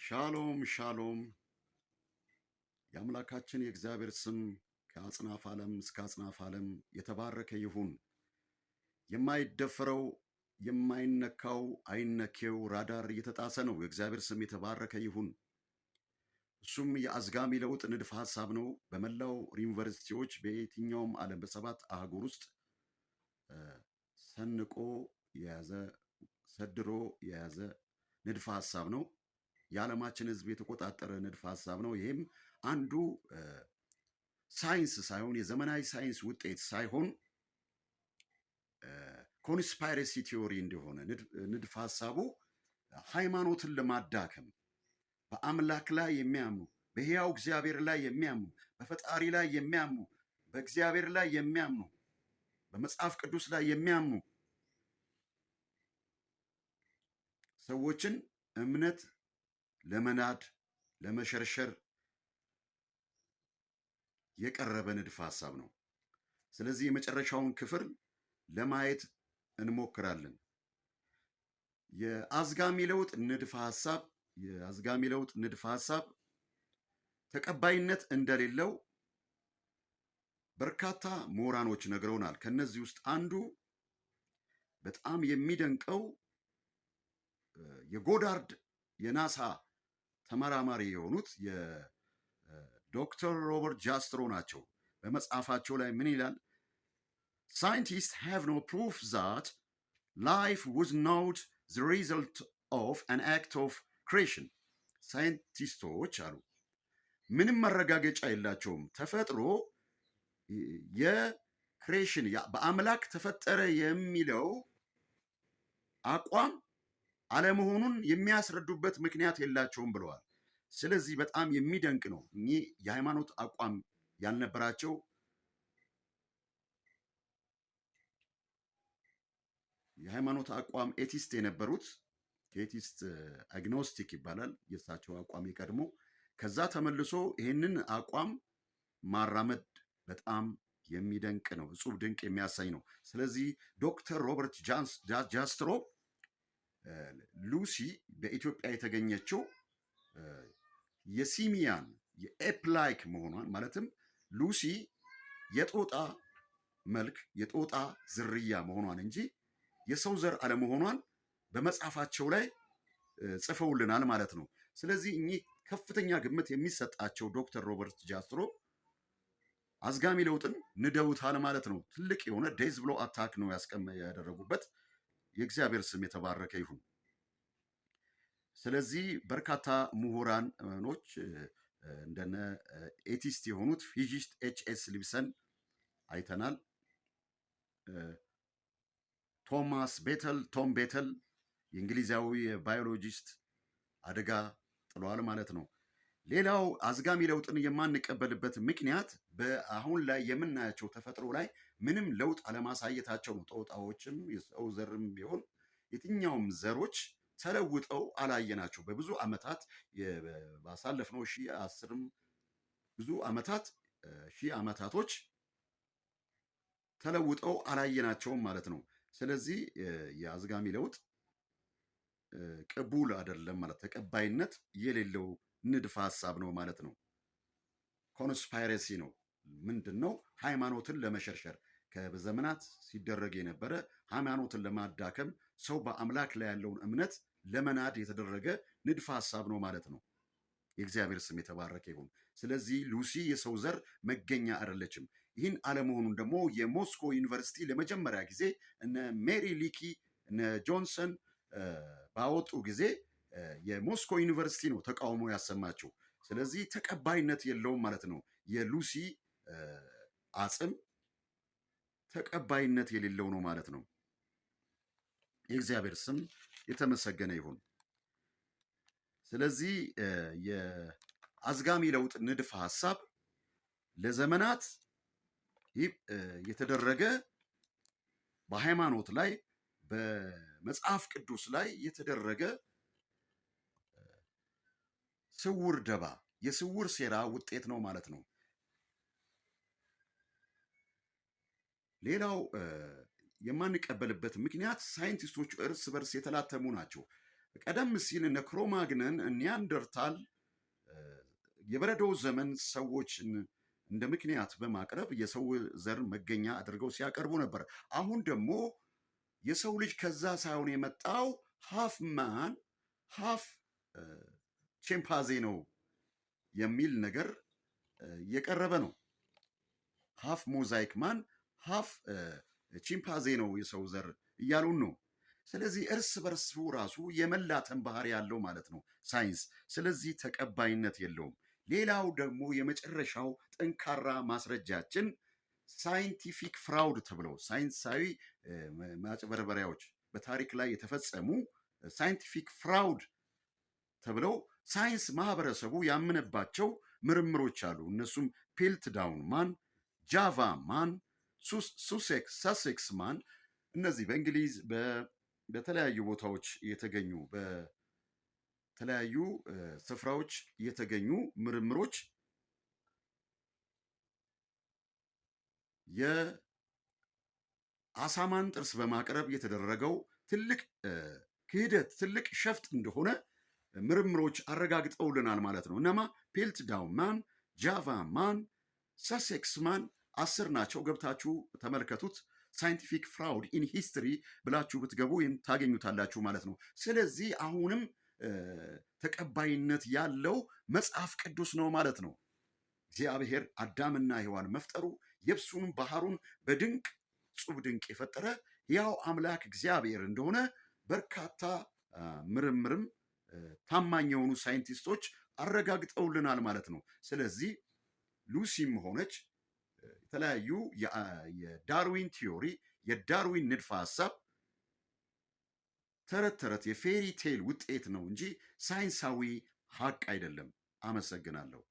ሻሎም ሻሎም። የአምላካችን የእግዚአብሔር ስም ከአጽናፍ ዓለም እስከ አጽናፍ ዓለም የተባረከ ይሁን። የማይደፈረው የማይነካው አይነኬው ራዳር እየተጣሰ ነው። የእግዚአብሔር ስም የተባረከ ይሁን። እሱም የአዝጋሚ ለውጥ ንድፈ ሀሳብ ነው። በመላው ዩኒቨርሲቲዎች በየትኛውም ዓለም በሰባት አህጉር ውስጥ ሰንቆ የያዘ ሰድሮ የያዘ ንድፈ ሀሳብ ነው። የዓለማችን ሕዝብ የተቆጣጠረ ንድፈ ሀሳብ ነው። ይህም አንዱ ሳይንስ ሳይሆን፣ የዘመናዊ ሳይንስ ውጤት ሳይሆን conspiracy theory እንደሆነ፣ ንድፈ ሀሳቡ ሃይማኖትን ለማዳከም፣ በአምላክ ላይ የሚያምኑ፣ በሕያው እግዚአብሔር ላይ የሚያምኑ፣ በፈጣሪ ላይ የሚያምኑ፣ በእግዚአብሔር ላይ የሚያምኑ፣ በመጽሐፍ ቅዱስ ላይ የሚያምኑ ሰዎችን እምነት ለመናድ፣ ለመሸርሸር የቀረበ ንድፈ ሀሳብ ነው። ስለዚህ የመጨረሻውን ክፍል ለማየት እንሞክራለን። የአዝጋሚ ለውጥ ንድፈ ሀሳብ ተቀባይነት እንደሌለው በርካታ ምሁራኖች ነግረውናል። ከነዚህ ውስጥ አንዱ በጣም የሚደንቀው የጎዳርድ የናሳ ተመራማሪ የሆኑት የዶክተር ሮበርት ጃስትሮ ናቸው። በመጽሐፋቸው ላይ ምን ይላል? "Scientists have no proof that life was not the result of an act of creation." ሳይንቲስቶች አሉ ምንም ማረጋገጫ የላቸውም ተፈጥሮ የ creation በአምላክ ተፈጠረ የሚለው አቋም አለመሆኑን የሚያስረዱበት ምክንያት የላቸውም ብለዋል። ስለዚህ በጣም የሚደንቅ ነው። እኚህ የሃይማኖት አቋም ያልነበራቸው፣ የሃይማኖት አቋም atheist የነበሩት፣ atheist agnostic ይባላል የእሳቸው አቋም የቀድሞ፣ ከዛ ተመልሶ ይህንን አቋም ማራመድ በጣም የሚደንቅ ነው። እጹብ ድንቅ የሚያሰኝ ነው። ስለዚህ ዶክተር ሮበርት ጃስትሮ ሉሲ በኢትዮጵያ የተገኘችው የ simian የ ape like መሆኗን፣ ማለትም ሉሲ የጦጣ መልክ የጦጣ ዝርያ መሆኗን እንጂ የሰው ዘር አለመሆኗን በመጽሐፋቸው ላይ ጽፈውልናል ማለት ነው። ስለዚህ እኚህ ከፍተኛ ግምት የሚሰጣቸው ዶክተር ሮበርት ጃስትሮ አዝጋሚ ለውጥን ንደውታል ማለት ነው። ትልቅ የሆነ death blow attack ነው ያደረጉበት። የእግዚአብሔር ስም የተባረከ ይሁን። ስለዚህ በርካታ ምሁራኖች እንደነ atheist የሆኑት physicist ኤች ኤስ ሊብሰን አይተናል። ቶማስ ቤተል፣ ቶም ቤተል የእንግሊዛዊ የ biologist አደጋ ጥሏል ማለት ነው። ሌላው አዝጋሚ ለውጥን የማንቀበልበት ምክንያት በአሁን ላይ የምናያቸው ተፈጥሮ ላይ ምንም ለውጥ አለማሳየታቸው ነው። ጦጣዎችም የሰው ዘርም ቢሆን የትኛውም ዘሮች ተለውጠው አላየናቸው። በብዙ ዓመታት ባሳለፍነው ሺህ አስርም ብዙ ዓመታት ሺህ ዓመታቶች ተለውጠው አላየናቸውም ማለት ነው። ስለዚህ የአዝጋሚ ለውጥ ቅቡል አይደለም ማለት፣ ተቀባይነት የሌለው ንድፈ ሀሳብ ነው ማለት ነው። Conspiracy ነው። ምንድን ነው? ሃይማኖትን ለመሸርሸር ከዘመናት ሲደረግ የነበረ፣ ሃይማኖትን ለማዳከም፣ ሰው በአምላክ ላይ ያለውን እምነት ለመናድ የተደረገ ንድፈ ሀሳብ ነው ማለት ነው። የእግዚአብሔር ስም የተባረከ ይሁን። ስለዚህ ሉሲ የሰው ዘር መገኛ አይደለችም። ይህን አለመሆኑን ደግሞ የሞስኮ ዩኒቨርሲቲ ለመጀመሪያ ጊዜ እነ ሜሪ ሊኪ እነ ጆንሰን ባወጡ ጊዜ የሞስኮ ዩኒቨርሲቲ ነው ተቃውሞ ያሰማቸው። ስለዚህ ተቀባይነት የለውም ማለት ነው። የሉሲ አጽም ተቀባይነት የሌለው ነው ማለት ነው። የእግዚአብሔር ስም የተመሰገነ ይሁን። ስለዚህ የአዝጋሚ ለውጥ ንድፈ ሀሳብ ለዘመናት የተደረገ፣ በሃይማኖት ላይ፣ በመጽሐፍ ቅዱስ ላይ የተደረገ ስውር ደባ፣ የስውር ሴራ ውጤት ነው ማለት ነው። ሌላው የማንቀበልበት ምክንያት ሳይንቲስቶቹ እርስ በርስ የተላተሙ ናቸው። ቀደም ሲል እነ ክሮማግነን፣ ኒያንደርታል የበረዶው ዘመን ሰዎችን እንደ ምክንያት በማቅረብ የሰው ዘር መገኛ አድርገው ሲያቀርቡ ነበር። አሁን ደግሞ የሰው ልጅ ከዛ ሳይሆን የመጣው half man half chimpanzee ነው የሚል ነገር እየቀረበ ነው። Half mosaic man half chimpanzee ነው የሰው ዘር እያሉን ነው። ስለዚህ እርስ በርሱ ራሱ የመላተም ባህሪ ያለው ማለት ነው ሳይንስ። ስለዚህ ተቀባይነት የለውም። ሌላው ደግሞ የመጨረሻው ጠንካራ ማስረጃችን scientific fraud ተብለው ሳይንሳዊ ማጭበርበሪያዎች በታሪክ ላይ የተፈጸሙ scientific fraud ተብለው ሳይንስ ማህበረሰቡ ያመነባቸው ምርምሮች አሉ። እነሱም Piltdown Man፣ Java Man፣ Sussex Man፣ እነዚህ በእንግሊዝ በተለያዩ ቦታዎች የተገኙ፣ በተለያዩ ስፍራዎች የተገኙ ምርምሮች የአሳማን ጥርስ በማቅረብ የተደረገው ትልቅ ክህደት፣ ትልቅ ሸፍጥ እንደሆነ ምርምሮች አረጋግጠውልናል ማለት ነው። እነማ? Piltdown Man፣ Java Man፣ Sussex Man 10 ናቸው። ገብታችሁ ተመልከቱት። Scientific fraud in history ብላችሁ ብትገቡ ይህን ታገኙታላችሁ ማለት ነው። ስለዚህ አሁንም ተቀባይነት ያለው መጽሐፍ ቅዱስ ነው ማለት ነው። እግዚአብሔር አዳምና ሔዋን መፍጠሩ፣ የብሱን ባህሩን በድንቅ እጹብ ድንቅ የፈጠረ ሕያው አምላክ እግዚአብሔር እንደሆነ በርካታ ምርምርም ታማኝ የሆኑ ሳይንቲስቶች አረጋግጠውልናል ማለት ነው። ስለዚህ ሉሲም ሆነች የተለያዩ የዳርዊን theory፣ የዳርዊን ንድፈ ሀሳብ ተረት ተረት የ fairy tale ውጤት ነው እንጂ ሳይንሳዊ ሀቅ አይደለም። አመሰግናለሁ።